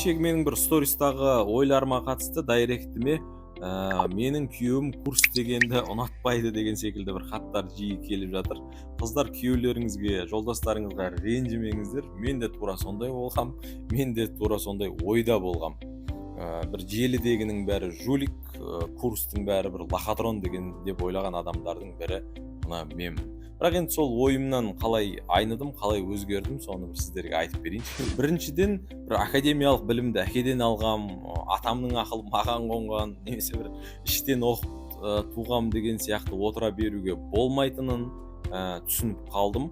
Кешегі менің бір стористағы ойларыма қатысты директіме «Менің күйеуім курс дегенді ұнатпайды» деген секілді бір хаттар жиі келіп жатыр. Қыздар, күйеулеріңізге, жолдастарыңызға ренжімеңіздер. Мен де тура сондай болғам, мен де тура сондай ойда болғам. Бір желідегінің бәрі жулик, курстың бәрі бір лохотрон деген деп ойлаған адамдардың бірі мына менмін. Бірақ енді сол ойымнан қалай айныдым, қалай өзгердім, соны бір сіздерге айтып берейінші. Біріншіден, бір академиялық білімді әкеден алғам, атамның ақылы маған қонған немесе бір іштен оқып туғам деген сияқты отыра беруге болмайтынын түсініп қалдым.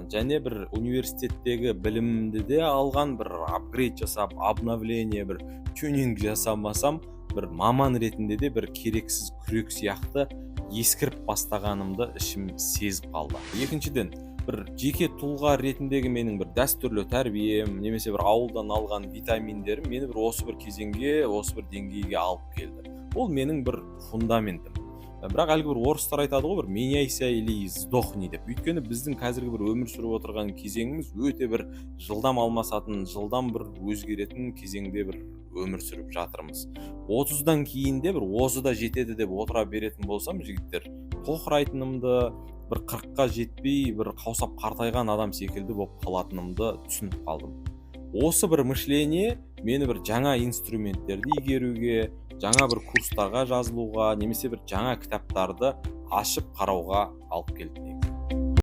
Және бір университеттегі білімімді де алған, бір апгрейд жасап, обновление, бір тюнинг жасамасам, бір маман ретінде де бір керексіз күрек сияқты ескіріп бастағанымды ішім сезіп қалды. Екіншіден, бір жеке тұлға ретіндегі менің бір дәстүрлі тәрбием немесе бір ауылдан алған витаминдерім мені бір осы бір кезеңге, осы бір деңгейге алып келді. Ол менің бір фундаментім. Бірақ әлгі бір орыстар айтады ғой, бір «меняйся или сдохни» деп. Өйткені біздің қазіргі бір өмір сүріп отырған кезеңіміз өте бір жылдам алмасатын, жылдам бір өзгеретін кезеңде бір өмір сүріп жатырмыз. 30-дан кейін де бір осы да жетеді деп отыра беретін болсам, жігіттер, тоқырайтынымды, бір 40-қа жетпей бір қаусап қартайған адам секілді болып қалатынымды түсініп қалдым. Осы бір мышление мені бір жаңа инструменттерді игеруге, жаңа бір курстарға жазылуға немесе бір жаңа кітаптарды ашып қарауға алып келді негізі.